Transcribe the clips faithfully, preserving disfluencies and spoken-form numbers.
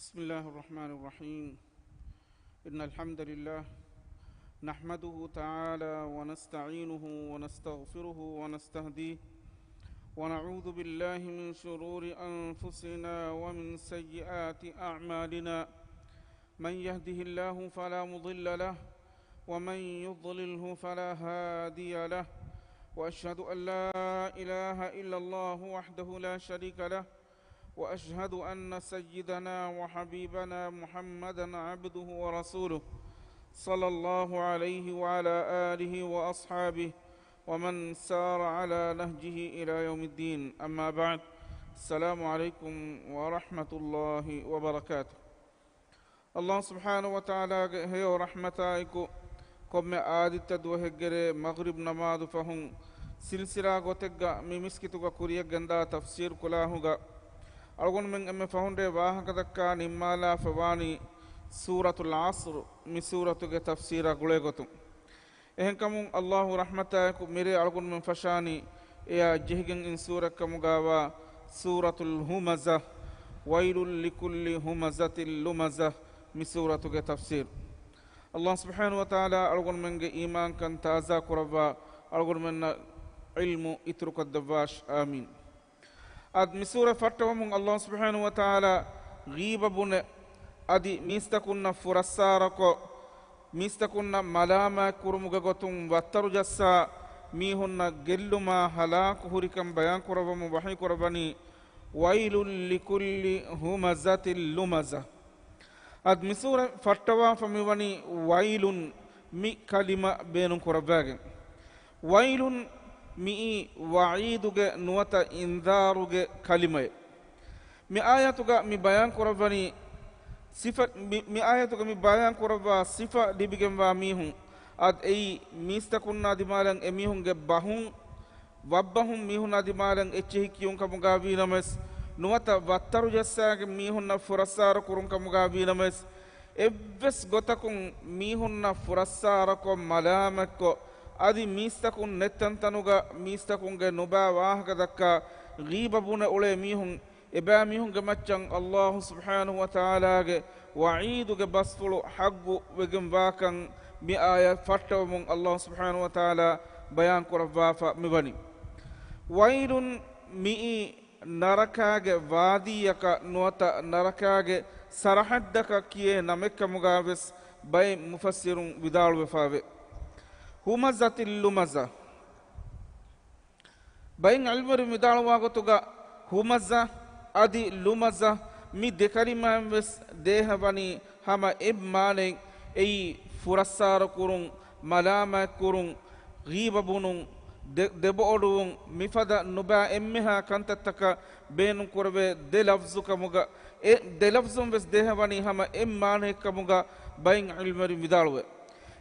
بسم الله الرحمن الرحيم. إن الحمد لله نحمده تعالى ونستعينه ونستغفره ونستهديه، ونعوذ بالله من شرور أنفسنا ومن سيئات أعمالنا. من يهده الله فلا مضل له، ومن يضلله فلا هادي له، وأشهد أن لا إله إلا الله وحده لا شريك له، وأشهد أن سيدنا وحبيبنا محمدا عبده ورسوله، صلى الله عليه وعلى آله وأصحابه ومن سار على نهجه إلى يوم الدين. أما بعد، السلام عليكم ورحمة الله وبركاته. އައްލާހު ސުބްޙާނަހޫ ވަތަޢާލާގެ ހެޔޮ ރަޙްމަތާއެކު، ކޮންމެ އާދިއްތަ ދުވަހެއްގެރޭ މަޣްރިބް ނަމާދު ފަހުން، ސިލްސިލާ ގޮތެއްގަ މި މިސްކިތުގަ ކުރިޔަށްގެންދާ ތަފްސީރު ކުލާހުގަ، އަޅުގަނޑުމެން އެންމެ ފަހުންރޭ ވާހަކަދައްކާ ނިންމާލާފަ ވާނީ ސޫރަތުލް ޢަޞްރު މި ސޫރަތުގެ ތަފްސީރާ ގުޅޭގޮތުން. އެހެންކަމުން އައްލާހު ރަޙްމަތާއެކު މިރޭ އަޅުގަނޑުމެން ފަށާނީ އެޔާ ޖެހިގެން އިން ސޫރަތްކަމުގާވާ ސޫރަތުލް ހުމަޒަ، ويل لكل همزة لمزة މި ސޫރަތުގެ ތަފްސީރު. އައްލާހު ސުބްޙާނަހޫ ވަތަޢާލާ އަޅުގަނޑުމެންގެ އީމާންކަން ތާޒާ ކުރައްވާ، އަޅުގަނޑުމެންނަށް ޢިލްމު އިތުރުކޮށްދެއްވާށި. އާމީން. އަދި މި ސޫރަތް ފައްޓަވަމުން އައްލާހު ސުބްޙާނަހޫ ވަތަޢާލާ ޣީބަ ބުނެ، އަދި މީސްތަކުންނަށް ފުރައްސާރަކޮށް، މީސްތަކުންނަށް މަލާމާތް ކުރުމުގެ ގޮތުން ވައްތަރު ޖައްސާ މީހުންނަށް ގެއްލުމާ ހަލާކު ހުރިކަން ބަޔާން ކުރައްވަމުން ވަޙީ ކުރައްވަނީ، ويل لكل همزة لمزة. އަދި މި ސޫރަތް ފައްޓަވާފަ މިވަނީ ވައިލުން މި ކަލިމަ ބޭނުން ކުރައްވާގެން. ވައިލުން މިއީ ވަޢީދުގެ ނުވަތަ އިންޒާރުގެ ކަލިމައެއް. މި އާޔަތުގަ މި ބަޔާން ކުރައްވަނީ ސިފަ، މި، މި އާޔަތުގަ މި ބަޔާން ކުރައްވާ ސިފަ ލިބިގެންވާ މީހުން، އަދި އެއީ މީސްތަކުންނާ ދިމާލަށް އެމީހުންގެ ބަހުން، ވައްބަހުން މީހުންނާ ދިމާލަށް އެއްޗެހި ކިޔުން ކަމުގާ ވީނަމަވެސް، ނުވަތަ ވައްތަރު ޖައްސާގެން މީހުންނަށް ފުރައްސާރަ ކުރުން ކަމުގާ ވީނަމަވެސް، އެއްވެސް ގޮތަކުން މީހުންނަށް ފުރައްސާރަކޮށް، މަލާމަތްކޮށް، އަދި މީސްތަކުން ނެތް ތަންތަނުގަ މީސްތަކުންގެ ނުބައި ވާހަކަ ދައްކާ، ޣީބަ ބުނެ އުޅޭ މީހުން، އެބައިމީހުންގެ މައްޗަށް އައްލާހު ސުބްޙާނަހޫ ވަތަޢާލާގެ ވަޢީދުގެ ބަސްފުޅު ޙައްޤު ވެގެން ވާކަން މި އާޔަތް ފައްޓަވަމުން އައްލާހު ސުބްޙާނަހޫ ވަތަޢާލާ ބަޔާން ކުރައްވާފަ މިވަނީ. ވައިލުން މިއީ ނަރަކާގެ ވާދީއަކަށް ނުވަތަ ނަރަކާގެ ސަރަޙައްދަކަށް ކިޔޭ ނަމެއްކަމުގާވެސް ބައެއް މުފައްސިރުން ވިދާޅުވެފައެވެ. ހުމަޒަތި ލުމަޒަ. ބައެއް ޢިލްމުވެރިން ވިދާޅުވާ ގޮތުގަ، ހުމަޒަ އަދި ލުމަޒަ މި ދެ ކަލިމާއިން ވެސް ދޭހަވަނީ ހަމަ އެއް މާނައެއް، އެއީ ފުރައްސާރަ ކުރުން، މަލާމާތް ކުރުން، ޣީބަ ބުނުން، ދެ، ދެބައޮޑުވުން، މިފަދަ ނުބައި އެންމެހާ ކަންތައްތަކަށް ބޭނުން ކުރެވޭ ދެ ލަފްޒު ކަމުގަ، އެ ދެ ލަފްޒުން ވެސް ދޭހަވަނީ ހަމަ އެއް މާނައެއް ކަމުގަ ބައެއް ޢިލްމުވެރިން ވިދާޅުވޭ.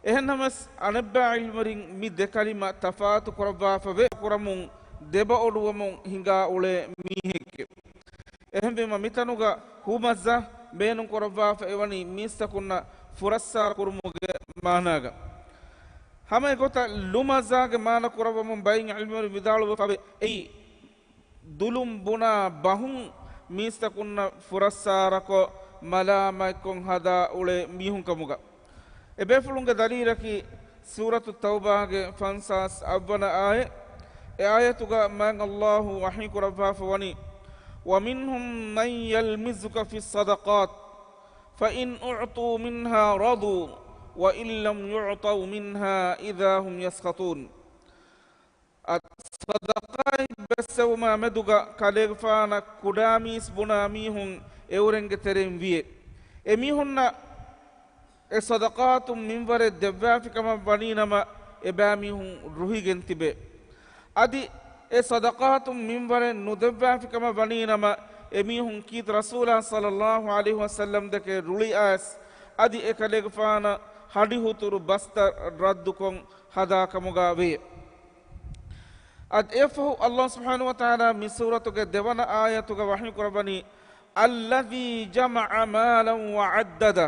އެހެންނަމަވެސް، އަނެއްބައި ޢިލްމުވެރިން މި ދެ ކަލިމަ ތަފާތު ކުރައްވާފަ ވޭ ކުރަމުން ދެބައޮޑުވަމުން ހިނގާ އުޅޭ މީހެއްގެ. އެހެންވީމަ، މިތަނުގަ ހުމަޒަ ބޭނުން ކުރައްވާފަ އެވަނީ މީސްތަކުންނަށް ފުރައްސާރަ ކުރުމުގެ މާނާގަ. ހަމަ އެގޮތަށް ލުމަޒާގެ މާނަ ކުރައްވަމުން ބައެއް ޢިލްމުވެރިން ވިދާޅުވެފަ ވޭ. އެއީ ދުލުން ބުނާ ބަހުން މީސްތަކުންނަށް ފުރައްސާރަކޮށް، މަލާމަތްކޮށް ހަދާ އުޅޭ މީހުން ކަމުގަ. އެބޭފުޅުންގެ ދަލީލަކީ ސޫރަތު ތައުބާގެ ފަންސާސް އަށްވަނަ އާޔަތް. އެ އާޔަތުގަ މާތް އައްލާހު ވަޙީ ކުރައްވާފަ ވަނީ، ومنهم من يلمزك في الصدقات فإن أعطوا منها رضوا وإن لم يعطوا منها إذا هم يسخطون. އަދި ޞަދަޤާތް ބައްސެވުމާ މެދުގަ ކަލޭގެފާނަށް ކުޑަމީސް ބުނާ މީހުން އެއުރެންގެ ތެރެއިން ވިޔޭ. އެމީހުންނަށް އެ ޞަދަޤާތުން މިންވަރެއް ދެއްވާފި ކަމަށް ވަނީ ނަމަ، އެބައިމީހުން ރުހިގެން ތިބޭ. އަދި އެ ޞަދަޤާތުން މިންވަރެއް ނުދެއްވާފި ކަމަށް ވަނީ ނަމަ، އެމީހުން ކީރިތި ރަސޫލާ ޞައްލައްލާހު ޢަލައިހި ވަސައްލަމް ދެކެ ރުޅިއައިސް، އަދި އެކަލޭގެފާނަށް ހަޑިހުތުރު ބަސްތައް ރައްދުކޮށް ހަދާ ކަމުގަ ވޭ. އަދި އެއަށްފަހު އައްލާހު ސުބްޙާނަހު ވަތަޢާލާ މި ސޫރަތުގެ ދެވަނަ އާޔަތުގަ ވަޙީ ކުރައްވަނީ، الذي جمع مالا وعدده.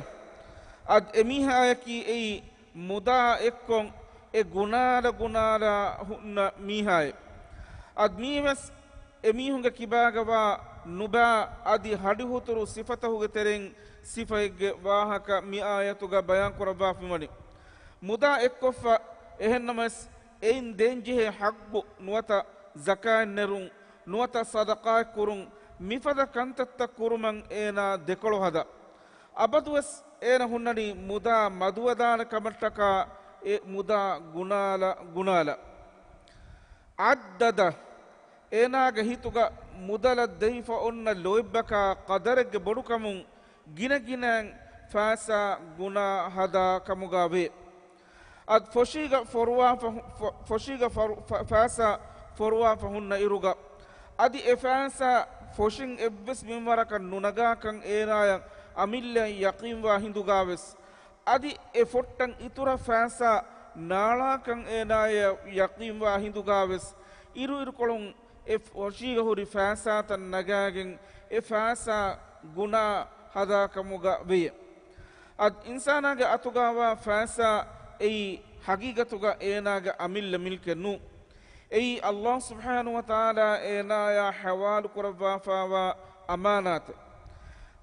އަދި އެމީހާޔަކީ އެއީ މުދާ އެއްކޮށް އެ ގުނާލަ ގުނާލާ ހުންނަ މީހާއެއް. އަދި މީވެސް އެމީހުންގެ ކިބާގަވާ ނުބާ އަދި ހަޑިހުތުރު ސިފަތަހުގެ ތެރެއިން ސިފައެއްގެ ވާހަކަ މި އާޔަތުގަ ބަޔާންކުރައްވާފައިވަނީ. މުދާ އެއްކޮށްފަ، އެހެންނަމަވެސް، އެއިން ދޭންޖެހޭ ޙައްޤު ނުވަތަ ޒަކާތް ނެރުން، ނުވަތަ ޞަދަޤާތް ކުރުން، މިފަދަ ކަންތައްތައް ކުރުމަށް އޭނާ ދެކޮޅު ހަދާ. އަބަދުވެސް އޭނަ ހުންނަނީ މުދާ މަދުވެދާނެ ކަމަށްޓަކާ އެ މުދާ ގުނާލަ، ގުނާލަ. ޢައްދަދަ، އޭނާގެ ހިތުގަ މުދަލަށް ދެވިފަ އޮންނަ ލޯތްބަކާ ޤަދަރެއްގެ ބޮޑުކަމުން ގިނަގިނައިން ފައިސާ ގުނާ ހަދާ ކަމުގަ ވޭ. އަދި ފޮށީގަ ފޮރުވާފަ، ފޮ-، ފޮށީގަ ފަރު-، ފަ-، ފައިސާ ފޮރުވާފަ ހުންނަ އިރުގަ، އަދި އެ ފައިސާ ފޮށިން އެއްވެސް މިންވަރަކަށް ނުނަގާކަން އޭނާޔަށް އަމިއްލައަށް ޔަޤީންވާ ހިނދުގަވެސް، އަދި އެ ފޮށްޓަން އިތުރަށް ފައިސާ ނާޅާކަން އޭނާޔަށް ޔަޤީންވާ ހިނދުގަވެސް، އިރުއިރުކޮޅުން އެ ފޮށީގަ ހުރި ފައިސާތައް ނަގާގެން އެ ފައިސާ ގުނާ ހަދާކަމުގަ ވެޔޭ. އަދި އިންސާނާގެ އަތުގަވާ ފައިސާ އެއީ ހަގީގަތުގަ އޭނާގެ އަމިއްލަ މިލްކެއް ނޫން. އެއީ ﷲ ސުބްޙާނަހޫ ވަތަޢާލާ އޭނާޔާ ޙަވާލުކުރައްވާފައިވާ އަމާނާތެއް.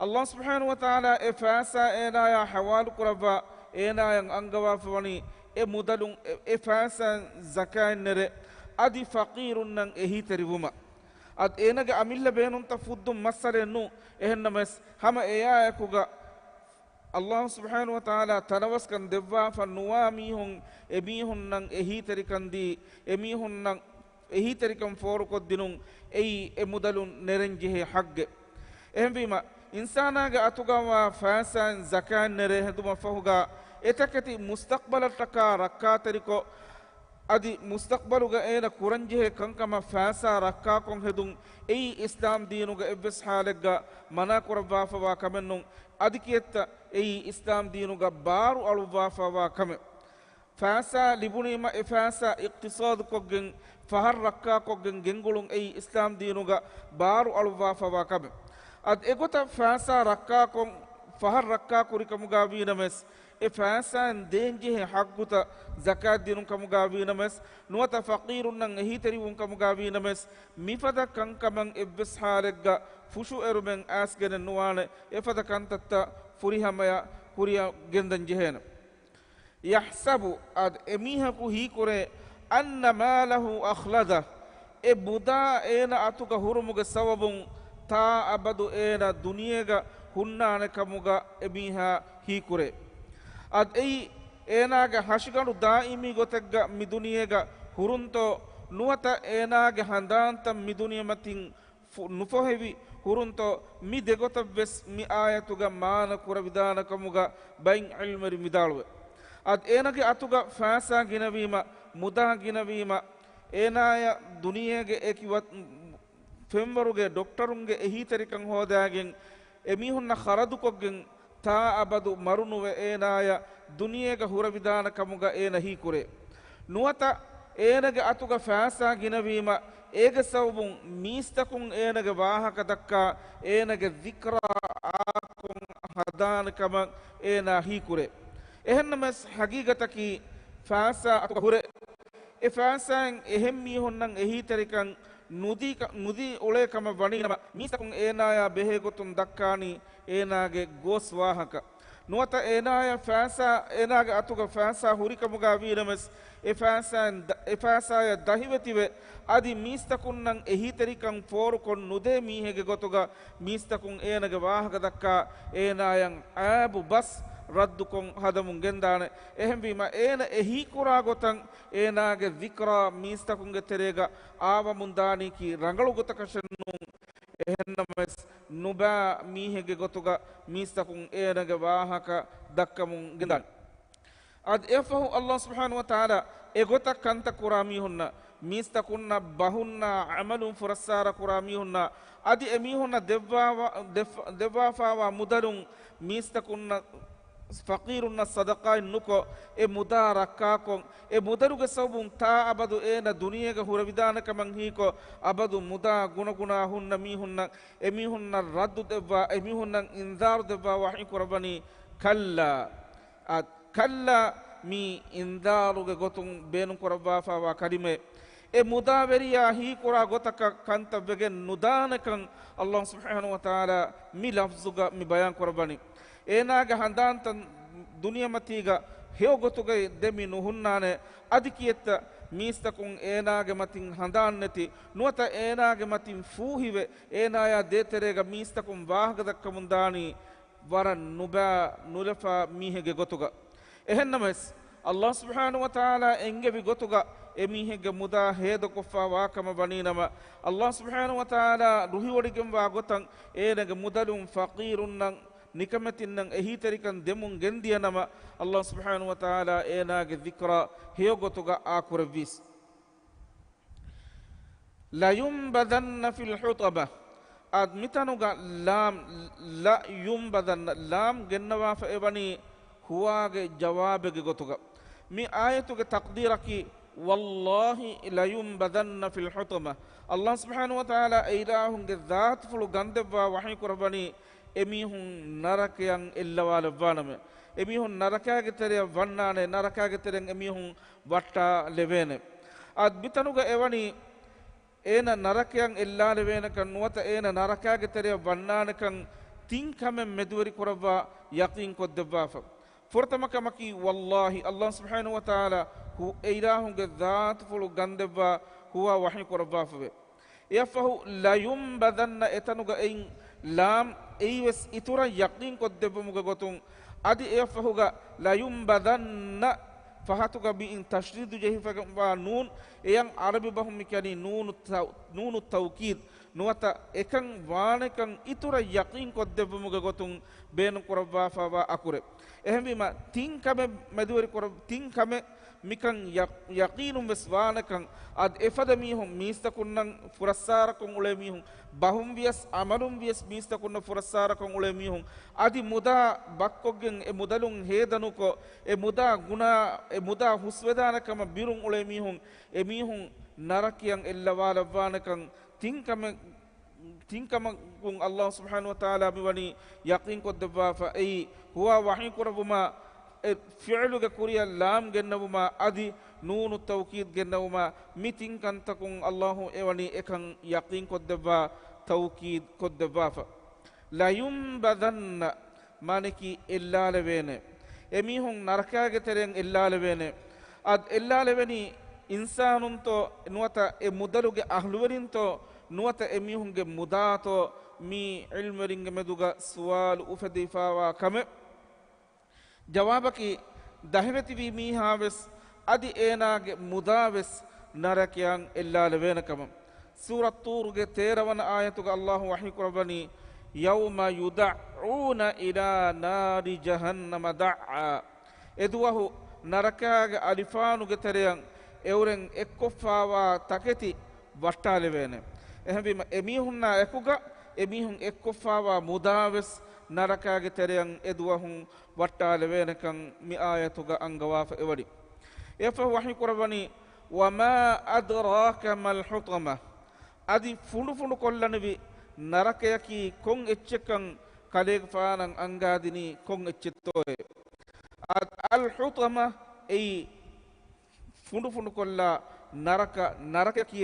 ﷲ ސުބްޙާނަހޫ ވަތަޢާލާ އެ ފައިސާ އޭނާޔާ ޙަވާލުކުރައްވާ އޭނާޔަށް އަންގަވާފަވަނީ އެ މުދަލުން އެ، އެ ފައިސާއިން ޒަކާތް ނެރެ، އަދި ފަޤީރުންނަށް އެހީތެރިވުމަށް. އަދި އޭނާގެ އަމިއްލަ ބޭނުންތައް ފުއްދުން މައްސަލައެއް ނޫން. އެހެންނަމަވެސް، ހަމަ އެއާއެކުގަ ﷲ ސުބްޙާނަހޫ ވަތަޢާލާ ތަނަވަސްކަން ދެއްވާފަ ނުވާ މީހުން އެމީހުންނަށް އެހީތެރިކަން ދީ، އެމީހުންނަށް އެހީތެރިކަން ފޯރުކޮށްދިނުން އެއީ އެ މުދަލުން ނެރެންޖެހޭ ޙައްޤެއް. އެހެންވީމަ، އިންސާނާގެ އަތުގަވާ ފައިސާއިން ޒަކާތް ނެރޭ ހެދުމަށްފަހުގަ، އެތަކެތި މުސްތަޤްބަލަށްޓަކާ ރައްކާތެރިކޮށް، އަދި މުސްތަޤްބަލުގަ އޭނަ ކުރަންޖެހޭ ކަންކަމަށް ފައިސާ ރައްކާކޮށް ހެދުން އެއީ އިސްލާމް ދީނުގަ އެއްވެސް ޙާލެއްގަ މަނާކުރައްވާފަވާ ކަމެއްނޫން، އަދި ކިއެއްތަ އެއީ އިސްލާމް ދީނުގަ ބާރު އަޅުއްވާފަވާ ކަމެއް. ފައިސާ ލިބުނީމަ އެ ފައިސާ އިޤްތިޞާދުކޮށްގެން، ފަހަށް ރައްކާކޮށްގެން ގެންގުޅުން އެއީ އިސްލާމް ދީނުގަ ބާރު އަޅުއްވާފަވާ ކަމެއް. އަދި އެގޮތަށް ފައިސާ ރައްކާކޮށް، ފަހަށް ރައްކާކުރިކަމުގަ ވީނަމަވެސް، އެ ފައިސާއިން ދޭންޖެހޭ ޙައްޤުތައް ޒަކާތް ދިނުން ކަމުގަ ވީނަމަވެސް، ނުވަތަ ފަޤީރުންނަށް އެހީތެރިވުން ކަމުގަ ވީނަމަވެސް، މިފަދަ ކަންކަމަށް އެއްވެސް ޙާލެއްގަ ފުށުއެރުމެއް އައިސްގެނެއް ނުވާނެ، އެފަދަ ކަންތައްތައް ފުރިހަމަޔަށް ކުރިއަށް ގެންދަން ޖެހޭނެ. ޔަޙްސަބު، އަދި އެމީހަކު ހީކުރޭ، އަންނަ މާލަހު އަޚްލަދަ، އެ މުދާ އޭނަ އަތުގަ ހުރުމުގެ ސަބަބުން ތާ އަބަދު އޭނަ ދުނިޔޭގަ ހުންނާނެ ކަމުގަ އެމީހާ ހީކުރޭ. އަދި އެއީ އޭނާގެ ހަށިގަނޑު ދާއިމީ ގޮތެއްގަ މި ދުނިޔޭގަ ހުރުންތޯ، ނުވަތަ އޭނާގެ ހަނދާންތައް މި ދުނިޔެމަތިން ފު-، ނުފޮހެވި ހުރުންތޯ، މި ދެގޮތަށްވެސް މި އާޔަތުގަ މާނަ ކުރެވިދާނެ ކަމުގަ ބައިން ޢިލްމުވެރިން ވިދާޅުވޭ. އަދި އޭނަގެ އަތުގަ ފައިސާ ގިނަވީމަ، މުދާ ގިނަވީމަ، އޭނާޔަށް ދުނިޔޭގެ އެކި ވަ-، ފެންވަރުގެ ޑޮކްޓަރުންގެ އެހީތެރިކަން ހޯދާގެން، އެމީހުންނަށް ޚަރަދުކޮށްގެން، ތާ އަބަދު މަރުނުވެ އޭނާޔަށް ދުނިޔޭގަ ހުރެވިދާނެ ކަމުގަ އޭނަ ހީކުރޭ. ނުވަތަ އޭނަގެ އަތުގަ ފައިސާ ގިނަވީމަ، އޭގެ ސަބަބުން މީސްތަކުން އޭނަގެ ވާހަކަ ދައްކާ، އޭނަގެ ޛިކްރާ އާކޮން ހަދާނެ ކަމަށް އޭނާ ހީކުރޭ. އެހެންނަމަވެސް، ހަގީގަތަކީ ފައިސާ އަތުގަ ހުރެ، އެ ފައިސާއިން އެހެން މީހުންނަށް އެހީތެރިކަން ނުދީ ކަ-، ނުދީ އުޅޭ ކަމަށް ވަނީނަމަ، މީސްތަކުން އޭނާޔާ ބެހޭ ގޮތުން ދައްކާނީ އޭނާގެ ގޯސް ވާހަކަ. ނުވަތަ އޭނާޔަށް ފައިސާ، އޭނާގެ އަތުގަ ފައިސާ ހުރިކަމުގަ ވީނަމަވެސް، އެ ފައިސާއިން ދަ-، އެ ފައިސާޔަށް ދަހިވެތިވެ، އަދި މީސްތަކުންނަށް އެހީތެރިކަން ފޯރުކޮށް ނުދޭ މީހެއްގެ ގޮތުގަ މީސްތަކުން އޭނާގެ ވާހަކަ ދައްކާ، އޭނާޔަށް އައިބު ބަސް ރައްދުކޮށް ހަދަމުން ގެންދާނެ. އެހެންވީމަ، އޭނަ އެ ހީކުރާ ގޮތަށް އޭނާގެ ޛިކްރާ މީސްތަކުންގެ ތެރޭގަ އާވަމުން ދާނީކީ ރަނގަޅު ގޮތަކަށެއް ނޫން. އެހެންނަމަވެސް، ނުބާ މީހެއްގެ ގޮތުގަ މީސްތަކުން އޭނަގެ ވާހަކަ ދައްކަމުން ގެންދާނެ. އަދި އެއަށްފަހު ﷲ ސުބްޙާނަހޫ ވަތަޢާލާ އެގޮތަށް ކަންތައް ކުރާ މީހުންނަށް، މީސްތަކުންނަށް ބަހުންނާ ޢަމަލުން ފުރައްސާރަ ކުރާ މީހުންނަށް، އަދި އެމީހުންނަށް ދެއްވާ-، ދެއް-، ދެއްވާފާވާ މުދަލުން މީސްތަކުންނަށް، ފަޤީރުންނަށް ޞަދަޤާތް ނުކޮށް، އެ މުދާ ރައްކާކޮށް، އެ މުދަލުގެ ސަބަބުން ތާ އަބަދު އޭނަ ދުނިޔޭގަ ހުރެވިދާނެ ކަމަށް ހީކޮށް، އަބަދު މުދާ ގުނަގުނާ ހުންނަ މީހުންނަށް، އެމީހުންނަށް ރައްދު ދެއްވާ، އެމީހުންނަށް އިންޒާރު ދެއްވާ ވަޙީ ކުރައްވަނީ، ކައްލާ. އަދި ކައްލާ މީ އިންޒާރުގެ ގޮތުން ބޭނުންކުރައްވާފާވާ ކަލިމައެއް. އެ މުދާވެރިޔާ ހީކުރާ ގޮތަކަށް ކަންތައް ވެގެން ނުދާނެކަން އައްލާހު ސުބްޙާނަހު ވަތަޢާލާ މި ލަފްޒުގަ މި ބަޔާން ކުރައްވަނީ. އޭނާގެ ހަނދާންތައް ދުނިޔެމަތީގަ ހެޔޮ ގޮތުގައި ދެ މި ނުހުންނާނެ. އަދި ކިއެއްތަ މީސްތަކުން އޭނާގެ މަތިން ހަނދާން ނެތި ނުވަތަ އޭނާގެ މަތިން ފޫހިވެ، އޭނާޔާ ދޭތެރޭގަ މީސްތަކުން ވާހަކަ ދައްކަމުން ދާނީ ވަރަށް ނުބާ ނުލަފާ މީހެއްގެ ގޮތުގަ. އެހެންނަމަވެސް، އައްލާހު ސުބްޙާނަހު ވަތަޢާލާ އެންގެވި ގޮތުގަ އެމީހެއްގެ މުދާ ހޭދަކޮށްފާ ވާކަމަށް ވަނީނަމަ، އައްލާހު ސުބްޙާނަހު ވަތަޢާލާ ރުހިވޮޑިގެންވާ ގޮތަށް އޭނާގެ މުދަލުން ފަޤީރުންނަށް ނިކަމެތިންނަށް އެހީތެރިކަން ދެމުން ގެންދިޔަނަމަ، އައްލާހު ސުބްޙާނަހު ވަތަޢާލާ އޭނާގެ ޛިކްރާ ހެޔޮ ގޮތުގަ އާކުރެއްވީސް. لَيُنبَذَنَّ فِي الْحُطَمَةِ. އަދި މިތަނުގަ ލާމް، لَيُنبَذَنَّ، ލާމް ގެންނަވާފަ އެވަނީ ހުވާގެ ޖަވާބެއްގެ ގޮތުގަ. މި އާޔަތުގެ ތަޤްދީރަކީ، وَاللَّهِ لَيُنبَذَنَّ فِي الْحُطَمَةِ. އައްލާހު ސުބްޙާނަހު ވަތަޢާލާ އެއިލާހުންގެ ޛާތުފުޅު ގަންދެއްވާ ވަޙީ ކުރައްވަނީ، އެމީހުން ނަރަކަޔަށް އެއްލަވާލައްވާނަމޭ. އެމީހުން ނަރަކާގެ ތެރެޔަށް ވަންނާނެ، ނަރަކާގެ ތެރެއިން އެމީހުން ވައްޓާލެވޭނެ. އަދި މިތަނުގަ އެވަނީ، އޭނަ ނަރަކަޔަށް އެއްލާލެވޭނެކަން ނުވަތަ އޭނަ ނަރަކާގެ ތެރެޔަށް ވަންނާނެކަން ތިން ކަމެއް މެދުވެރި ކުރައްވާ ޔަޤީން ކޮށްދެއްވާފަ. ފުރަތަމަ ކަމަކީ، ވައްލާހި، އައްލާހު ސުބްޙާނަހު ވަތަޢާލާ ހު-، އެއިލާހުންގެ ޛާތުފުޅު ގަންދެއްވާ ހުވާ ވަޙީ ކުރައްވާފަވޭ. އެއަށްފަހު، لَيُنبَذَنَّ އެތަނުގަ އެއިން ލާމް އެއީވެސް އިތުރަށް ޔަޤީން ކޮށްދެއްވުމުގެ ގޮތުން، އަދި އެއަށްފަހުގަ، لَيُنبَذَنَّ ފަހަތުގަ މިއިން ތަޝްދީދު ޖެހިފަވާ ނޫން، އެޔަށް ޢަރަބި ބަހުން މިކިޔަނީ ނޫނު ތައު-، ނޫނު ތައުކީދު. ނުވަތަ އެކަން ވާނެކަން އިތުރަށް ޔަޤީން ކޮށްދެއްވުމުގެ ގޮތުން ބޭނުން ކުރައްވާފައިވާ އަކުރެއް. އެހެންވީމަ، ތިން ކަމެއް މެދުވެރި ކުރަ-، ތިން ކަމެއް މިކަން ޔަ-، ޔަޤީނުން ވެސް ވާނެކަން، އަދި އެފަދަ މީހުން، މީސްތަކުންނަށް ފުރައްސާރަކޮށް އުޅޭ މީހުން، ބަހުން ވިޔަސް އަމަލުން ވިޔަސް މީސްތަކުންނަށް ފުރައްސާރަކޮށް އުޅޭ މީހުން، އަދި މުދާ ބައްކޮށްގެން އެ މުދަލުން ހޭދަ ނުކޮށް، އެ މުދާ ގުނާ، އެ މުދާ ހުސްވެދާނެ ކަމަށް ބިރުން އުޅޭ މީހުން، އެ މީހުން ނަރަކަޔަށް އެއްލަވާލައްވާނެކަން ތިން ކަމެއް، ތިން ކަމަކުން އައްލާހު ސުބްޙާނަހު ވަތަޢާލާ މިވަނީ ޔަޤީން ކޮށްދެއްވާފަ. އެއީ، ހުވާ ވަޙީ ކުރައްވުމާ، އެ ފިޢުލުގެ ކުރިއަށް ލާމް ގެންނެވުމާ، އަދި ނޫނު ތައުކީދު ގެންނެވުމާ، މި ތިން ކަންތަކުން އައްލާހު އެވަނީ އެކަން ޔަޤީން ކޮށްދެއްވާ، ތައުކީދު ކޮށްދެއްވާފަ. لَيُنبَذَنَّ މާނައަކީ އެއްލާލެވޭނެ. އެމީހުން ނަރަކާގެ ތެރެއިން އެއްލާލެވޭނެ. އަދި އެއްލާލެވެނީ އިންސާނުންތޯ ނުވަތަ އެ މުދަލުގެ އަހްލުވެރިންތޯ ނުވަތަ އެމީހުންގެ މުދާތޯ މި ޢިލްމުވެރިންގެ މެދުގަ ސުވާލު އުފެދިފައިވާ ކަމެއް. ޖަވާބަކީ، ދަހިވެތިވި މީހާވެސް އަދި އޭނާގެ މުދާވެސް ނަރަކަޔަށް އެއްލާލެވޭނެ ކަމަށް. ސޫރަ ޠޫރުގެ ތޭރަ ވަނަ އާޔަތުގަ އައްލާހު ވަޙީ ކުރައްވަނީ، يَوْمَ يُدَعُّونَ إِلَى نَارِ جَهَنَّمَ دَعًّا. އެދުވަހު ނަރަކާގެ އަލިފާނުގެ ތެރެއަށް އެއުރެން އެއްކޮށްފައިވާ ތަކެތި ވައްޓާލެވޭނެ. އެހެންވީމަ، އެމީހުންނާ އެކުގަ އެމީހުން އެއްކޮށްފައިވާ މުދާވެސް ނަރަކާގެ ތެރެއަށް އެދުވަހުން ވައްޓާލެވޭނެކަން މި އާޔަތުގަ އަންގަވާފަ އެވަނީ. އެއަށްފަހު ވަޙީ ކުރައްވަނީ، وَمَا أَدْرَاكَ مَا الْحُطَمَةُ. އަދި ފުނޑުފުނޑުކޮށްލަނިވި ނަރަކަޔަކީ ކޮން އެއްޗެއްކަން ކަލޭގެފާނަށް އަންގާދިނީ ކޮން އެއްޗެއްތޯއޭ؟ އަދި އަލް ޙުޠަމަ އެއީ ފުނޑުފުނޑުކޮށްލާ ނަރަކަ، ނަރަކަޔަކީ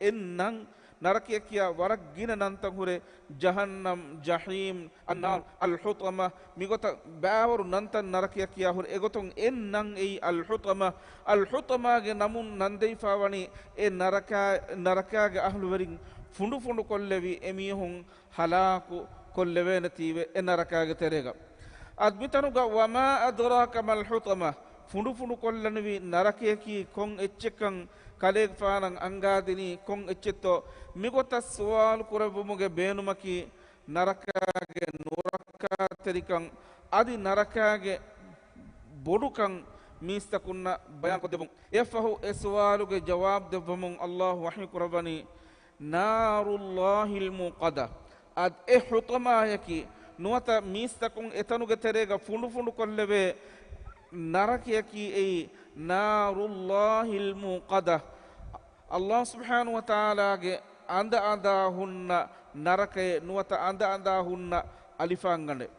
އެއް ނަން، ނަރަކަޔަކީ ވަރަށް ގިނަ ނަންތައް ހުރެ، ޖަހަންނަމް، ޖަޙީމް، އައްނާރު، އަލް ޙުޠަމަ، މިގޮތަށް ބައިވަރު ނަންތައް ނަރަކަޔަކީ ހުރެ، އެގޮތުން އެއް ނަން އެއީ އަލް ޙުޠަމަ. އަލް ޙުޠަމާގެ ނަމުން ނަންދެވިފައިވަނީ އެ ނަރަކާ، ނަރަކާގެ އަހްލުވެރިން ފުނޑުފުނޑުކޮށްލެވި އެމީހުން ހަލާކު ކޮށްލެވޭނެތީވެ އެ ނަރަކާގެ ތެރޭގަ. އަދި މިތަނުގަ وَمَا أَدْرَاكَ مَا الْحُطَمَةُ، ފުނޑުފުނޑުކޮށްލަނިވި ނަރަކަޔަކީ ކޮން އެއްޗެއްކަން ކަލޭގެފާނަށް އަންގާދިނީ ކޮން އެއްޗެއްތޯ؟ މިގޮތަށް ސުވާލު ކުރެއްވުމުގެ ބޭނުމަކީ، ނަރަކާގެ ނުރައްކާތެރިކަން އަދި ނަރަކާގެ ބޮޑުކަން މީސްތަކުންނަށް ބަޔާންކޮށްދެއްވުން. އެއަށްފަހު އެ ސުވާލުގެ ޖަވާބު ދެއްވަމުން އައްލާހު ވަޙީ ކުރައްވަނީ، نَارُ اللَّهِ الْمُوقَدَةُ. އަދި އެ ޙުޠަމާޔަކީ ނުވަތަ މީސްތަކުން އެތަނުގެ ތެރޭގަ ފުނޑުފުނޑުކޮށްލެވޭ ނަރަކަޔަކީ އެއީ، نَارُ اللَّهِ الْمُوقَدَةُ. އައްލާހު ސުބްޙާނަހު ވަތަޢާލާގެ އަނދައަނދާ ހުންނަ ނަރަކައެއް ނުވަތަ އަނދައަނދާ ހުންނަ އަލިފާންގަނޑެއް.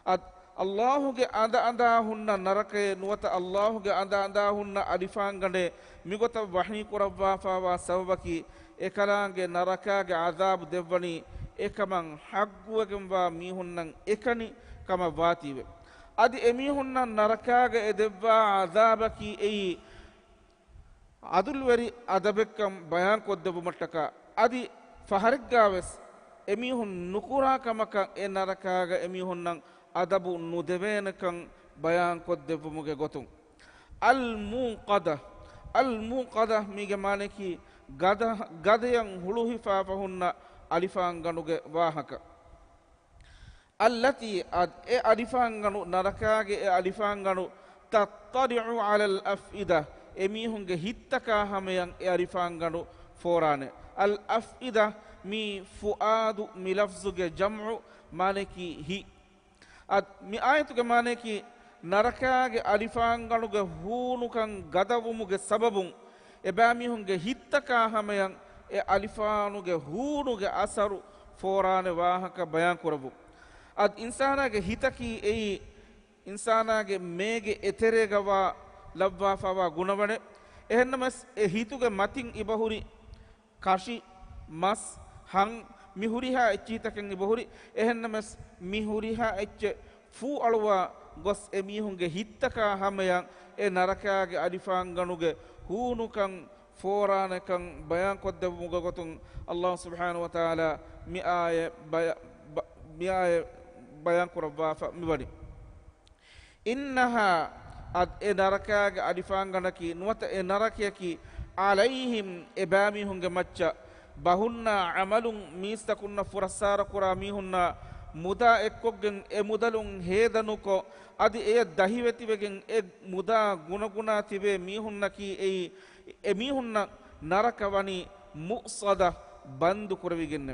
އަދި އައްލާހުގެ އަނދަ އަނދާ ހުންނަ ނަރަކައެއް ނުވަތަ އައްލާހުގެ އަނދަ އަނދާ ހުންނަ އަލިފާންގަނޑެއް މިގޮތަށް ވަޙީ ކުރައްވާފައިވާ ސަބަބަކީ، އެކަލާނގެ ނަރަކާގެ ޢަޛާބު ދެއްވަނީ އެކަމަށް ޙައްޤުވެގެންވާ މީހުންނަށް އެކަނި ކަމަށް ވާތީވެ. އަދި އެމީހުންނަށް ނަރަކާގަ އެ ދެއްވާ ޢަޛާބަކީ އެއީ، ޢަދުލުވެރި އަދަބެއްކަން ބަޔާންކޮށްދެއްވުމަށްޓަކާ، އަދި ފަހަރެއްގާވެސް އެމީހުން ނުކުރާ ކަމަކަށް އެ ނަރަކާގަ އެމީހުންނަށް އަދަބު ނުދެވޭނެކަން ބަޔާންކޮށްދެއްވުމުގެ ގޮތުން. އަލް މޫންޤަދަ. އަލް މޫންޤަދަ މީގެ މާނަޔަކީ ގަދަ، ގަދަޔަށް ހުޅުހިފާފަ ހުންނަ އަލިފާންގަނޑުގެ ވާހަކަ. އައްލަތީ، އަދް، އެ އަލިފާންގަނޑު، ނަރަކާގެ އެ އަލިފާންގަނޑު، ތައްޠަލިޢު ޢަލަލް އަފްއިދަ، އެމީހުންގެ ހިތްތަކާ ހަމަޔަށް އެ އަލިފާންގަނޑު ފޯރާނެ. އަލް އަފްއިދަ މީ ފުއާދު މި ލަފްޒުގެ ޖަމްޢު، މާނަޔަކީ ހިތް. އަދް، މި އާޔަތުގެ މާނަޔަކީ، ނަރަކާގެ އަލިފާންގަނޑުގެ ހޫނުކަން ގަދަވުމުގެ ސަބަބުން އެބައިމީހުންގެ ހިތްތަކާ ހަމަޔަށް އެ އަލިފާނުގެ ހޫނުގެ އަސަރު ފޯރާނެ ވާހަކަ ބަޔާންކުރެއްވުން. އަދް، އިންސާނާގެ ހިތަކީ އެއީ އިންސާނާގެ މޭގެ އެތެރޭގަ ވާ ލައްވާފައިވާ ގުނަވަނެއް. އެހެންނަމަވެސް، އެ ހިތުގެ މަތިން އިބަހުރި ކަށި، މަސް، ހަން، މި ހުރިހާ އެއްޗިހިތަކެއް އިބަހުރި. އެހެންނަމަވެސް، މި ހުރިހާ އެއްޗެއް ފޫ އަޅުވާ ގޮސް އެމީހުންގެ ހިތްތަކާ ހަމަޔަށް އެ ނަރަކާގެ އަލިފާންގަނޑުގެ ހޫނުކަން ފޯރާނެކަން ބަޔާންކޮށްދެއްވުމުގެ ގޮތުން، އައްލާހު ސުބްޙާނަހު ވަތަޢާލާ މި އާޔަތް ބަޔާ-، ބަ-، މި އާޔަތް ބަޔާންކުރައްވާފަ މިވަނީ. އިންނަހާ، އަދް، އެ ނަރަކާގެ އަލިފާންގަނޑަކީ، ނުވަތަ އެ ނަރަކަޔަކީ، ޢަލައިހިމް، އެބައިމީހުންގެ މައްޗަށް، ބަހުންނާ ޢަމަލުން، މީސްތަކުންނަށް ފުރައްސާރަކުރާ މީހުންނާ މުދާ އެއްކޮށްގެން އެ މުދަލުން ހޭދަނުކޮށް، އަދި އެޔަށް ދަހިވެތިވެގެން އެ މުދާ ގުނަގުނާ ތިބޭ މީހުންނަކީ އެއީ، އެމީހުންނަށް ނަރަކަ ވަނީ މުއުޞަދަ، ބަންދުކުރެވިގެންނެ.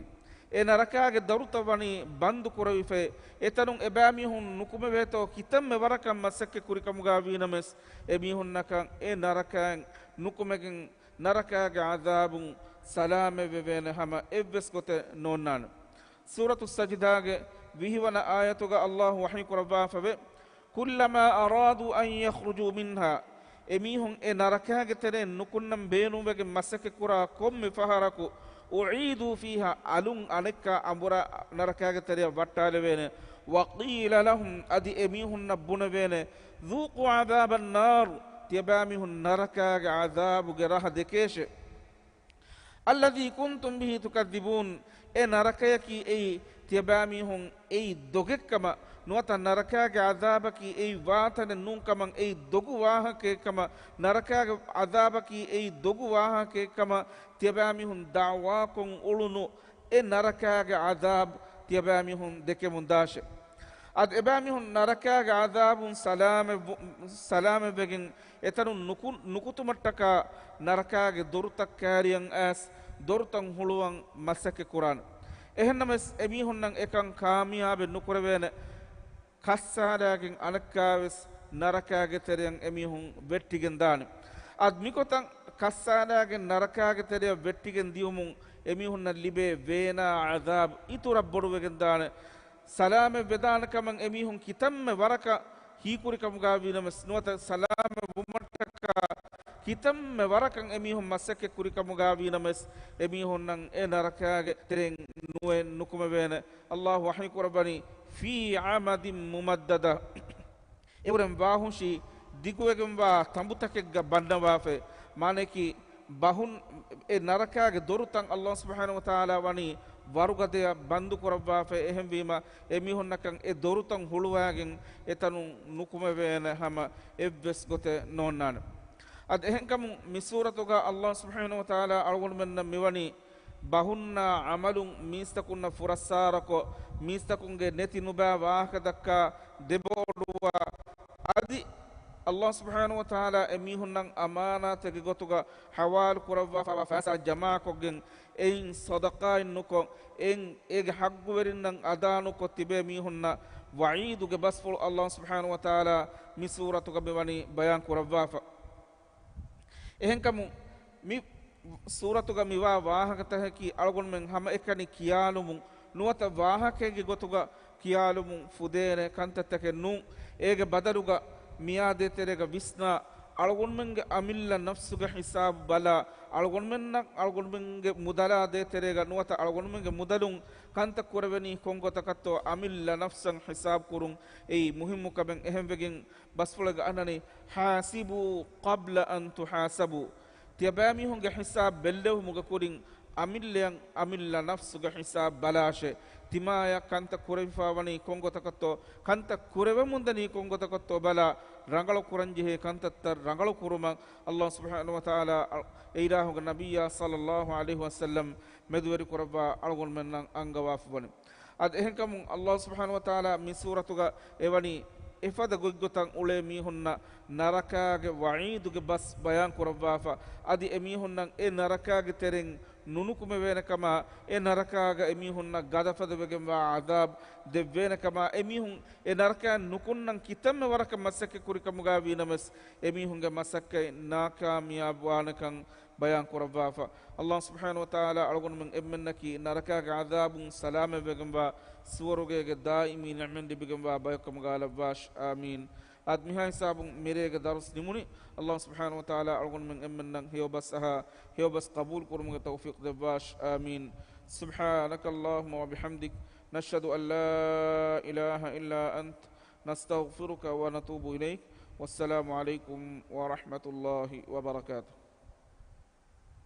އެ ނަރަކާގެ ދޮރުތައް ވަނީ ބަންދުކުރެވިފައި، އެތަނުން އެބައިމީހުން ނުކުމެވޭތޯ ކިތަންމެ ވަރަކަށް މަސައްކަތް ކުރިކަމުގަ ވީނަމަވެސް، އެމީހުންނަކަށް އެ ނަރަކައިން ނުކުމެގެން ނަރަކާގެ ޢަޛާބުން ސަލާމަތްވެވޭނެ ހަމަ އެއްވެސް ގޮތެއް ނޯންނާނެ. ސޫރަތު ސަޖިދާގެ ވިހިވަނަ އާޔަތުގަ އައްލާހު ވަޙީ ކުރައްވާފަވޭ، كلما أرادوا أن يخرجوا منها، އެމީހުން އެ ނަރަކާގެ ތެރެއިން ނުކުންނަން ބޭނުންވެގެން މަސައްކަތްކުރާ ކޮންމެ ފަހަރަކު، أعيدوا فيها، އަލުން އަނެއްކާ އަނބުރާ ނަރަކާގެ ތެރެއަށް ވައްޓާލެވޭނެ. وقيل لهم، އަދި އެމީހުންނަށް ބުނެވޭނެ، ذوقوا عذاب النار، ތިޔަބައިމީހުން ނަރަކާގެ ޢަޛާބުގެ ރަހަ ދެކޭށޭ. الذي كنتم به تكذبون، އެ ނަރަކަޔަކީ އެއީ ތިޔަބައިމީހުން އެއީ ދޮގެއްކަމަށް، ނުވަތަ ނަރަކާގެ ޢަޛާބަކީ އެއީ ވާތަނެއް ނޫންކަމަށް، އެއީ ދޮގު ވާހަކައެއްކަމަށް، ނަރަކާގެ ޢަޛާބަކީ އެއީ ދޮގު ވާހަކައެއްކަމަށް ތިޔަބައިމީހުން ދަޢުވާކޮށް އުޅުނު އެ ނަރަކާގެ ޢަޛާބު ތިޔަބައިމީހުން ދެކެމުން ދާށޭ. އަދި އެބައިމީހުން ނަރަކާގެ ޢަޛާބުން ސަލާމަތްވު-، ސަލާމަތްވެގެން އެތަނުން ނުކު-، ނުކުތުމަށްޓަކާ ނަރަކާގެ ދޮރުތައް ކައިރިއަށް އައިސް ދޮރުތައް ހުޅުވަން މަސައްކަތް ކުރާނެ. އެހެންނަމަވެސް، އެމީހުންނަށް އެކަން ކާމިޔާބެއް ނުކުރެވޭނެ. ކައްސާލާގެން އަނެއްކާވެސް ނަރަކާގެ ތެރެއަށް އެމީހުން ވެއްޓިގެން ދާނެ. އަދި މިގޮތަށް ކައްސާލާގެން ނަރަކާގެ ތެރެއަށް ވެއްޓިގެން ދިޔުމުން އެމީހުންނަށް ލިބޭ ވޭނާ ޢަޛާބު އިތުރަށް ބޮޑުވެގެން ދާނެ. ސަލާމަތް ވެދާނެ ކަމަށް އެމީހުން ކިތަންމެ ވަރަކަށް ހީކުރި ކަމުގަ ވީނަމަވެސް، ނުވަތަ ސަލާމަތް ވުމަށްޓަކާ ކިތަންމެ ވަރަކަށް އެމީހުން މަސައްކަތް ކުރި ކަމުގަ ވީނަމަވެސް، އެމީހުންނަށް އެ ނަރަކާގެ ތެރެއިން ނުވެ ނުކުމެވޭނެ. އައްލާހު ވަޙީ ކުރައްވަނީ، في عمد ممددة. އެއުރެން ވާހުށީ ދިގުވެގެންވާ ތަނބުތަކެއްގަ ބަންނަވާފައި. މާނަޔަކީ، ބަހުން އެ ނަރަކާގެ ދޮރުތައް އައްލާހު ސުބްޙާނަހު ވަތަޢާލާ ވަނީ ވަރުގަދަޔަށް ބަންދު ކުރައްވާފައި. އެހެންވީމަ، އެމީހުންނަކަށް އެ ދޮރުތައް ހުޅުވާގެން އެތަނުން ނުކުމެވޭނެ ހަމަ އެއްވެސް ގޮތެއް ނޯންނާނެ. އަދި އެހެންކަމުން މި ސޫރަތުގަ އައްލާހު ސުބްޙާނަހު ވަތަޢާލާ އަޅުގަނޑުމެންނަށް މިވަނީ ބަހުންނާ ޢަމަލުން މީސްތަކުންނަށް ފުރައްސާރަކޮށް، މީސްތަކުންގެ ނެތި ނުބައި ވާހަކަ ދައްކާ ދެބޯޑުވާ، އަދި އައްލާހު ސުބްޙާނަހު ވަތަޢާލާ އެމީހުންނަށް އަމާނާތެއްގެ ގޮތުގަ ޙަވާލު ކުރައްވާފައިވާ ފައިސާ ޖަމާކޮށްގެން، އެއިން ޞަދަޤާތް ނުކޮށް، އެއިން އޭގެ ޙައްޤުވެރިންނަށް އަދާ ނުކޮށް ތިބޭ މީހުންނަށް ވަޢީދުގެ ބަސްފުޅު އައްލާހު ސުބްޙާނަހު ވަތަޢާލާ މި ސޫރަތުގަ މިވަނީ ބަޔާން ކުރައްވާފަ. އެހެންކަމުން، މި ސޫރަތުގަ މިވާ ވާހަކަތަކަކީ އަޅުގަނޑުމެން ހަމައެކަނި ކިޔާލުމުން ނުވަތަ ވާހަކައެއްގެ ގޮތުގަ ކިޔާލުމުން ފުދޭނެ ކަންތައްތަކެއް ނޫން. އޭގެ ބަދަލުގަ މިއާދޭ ތެރޭގަ ވިސްނާ، އަޅުގަނޑުމެންގެ އަމިއްލަ ނަފްސުގެ ހިސާބު ބަލާ، އަޅުގަނޑުމެންނަށް އަޅުގަނޑުމެންގެ މުދަލާ ދޭތެރޭގަ ނުވަތަ އަޅުގަނޑުމެންގެ މުދަލުން ކަންތައް ކުރެވެނީ ކޮންގޮތަކަށްތޯ އަމިއްލަ ނަފްސަށް ހިސާބު ކުރުން. އެއީ މުހިއްމު ކަމެއް. އެހެންވެގެން ބަސްފުޅެއްގަ އަންނަނީ، حَاسِبُوا قَبْلَ أَنْ تُحَاسَبُوا. ތިޔަބައިމީހުންގެ ހިސާބު ބެއްލެވުމުގެ ކުރިން އަމިއްލައަށް އަމިއްލަ ނަފްސުގެ ހިސާބު ބަލާށޭ. ތިމާޔަށް ކަންތައް ކުރެވިފާވަނީ ކޮންގޮތަކަށްތޯ، ކަންތައް ކުރެވެމުންދަނީ ކޮންގޮތަކަށްތޯ ބަލާ، ރަނގަޅު ކުރަންޖެހޭ ކަންތައްތައް ރަނގަޅު ކުރުމަށް ﷲ ސުބްޙާނަހޫ ވަތަޢާލާ އެ އިލާހުގެ ނަބިއްޔާ ޞައްލައްލާހު ޢަލައިހި ވަސައްލަމް މެދުވެރި ކުރައްވާ އަޅުގަނޑުމެންނަށް އަންގަވާފަވަނީ. އަދި އެހެންކަމުން ﷲ ސުބްޙާނަހޫ ވަތަޢާލާ މި ސޫރަތުގަ އެވަނީ އެފަދަ ގޮތްގޮތަށް އުޅޭ މީހުންނަށް ނަރަކާގެ ވަޢީދުގެ ބަސް ބަޔާން ކުރައްވާފަ. އަދި އެމީހުންނަށް އެ ނަރަކާގެ ތެރެއިން ނުނުކުމެވޭނެ ކަމާ، އެ ނަރަކާގަ އެމީހުންނަށް ގަދަފަދަވެގެންވާ ޢަޛާބު ދެއްވޭނެ ކަމާ، އެމީހުން އެ ނަރަކައިން ނުކުންނަން ކިތަންމެ ވަރަކަށް މަސައްކަތް ކުރި ކަމުގައި ވީނަމަވެސް، އެމީހުންގެ މަސައްކަތް ނާކާމިޔާބު ވާނެކަން ބަޔާން ކުރައްވާފަ. ﷲ ސުބްޙާނަހޫ ވަތަޢާލާ އަޅުގަނޑުމެން އެންމެންނަކީ ނަރަކާގެ ޢަޛާބުން ސަލާމަތްވެގެންވާ، ސުވަރުގޭގެ ދާއިމީ ނިޢުމަތް ލިބިގެންވާ ބަޔަކު ކަމުގައި ލައްވާށި. އާމީން. އަދި މިހާ ހިސާބުން މިރޭގެ ދަރުސް ނިމުނީ. ﷲ ސުބްޙާނަހޫ ވަތަޢާލާ އަޅުގަނޑުމެން އެންމެންނަށް ހެޔޮބަސް އަހާ، ހެޔޮބަސް ޤަބޫލު ކުރުމުގެ ތައުފީޤު ދެއްވާށި. އާމީން. سبحانك اللهم وبحمدك، نشهد أن لا إله إلا أنت، نستغفرك ونتوب إليك. والسلام عليكم ورحمة الله وبركاته.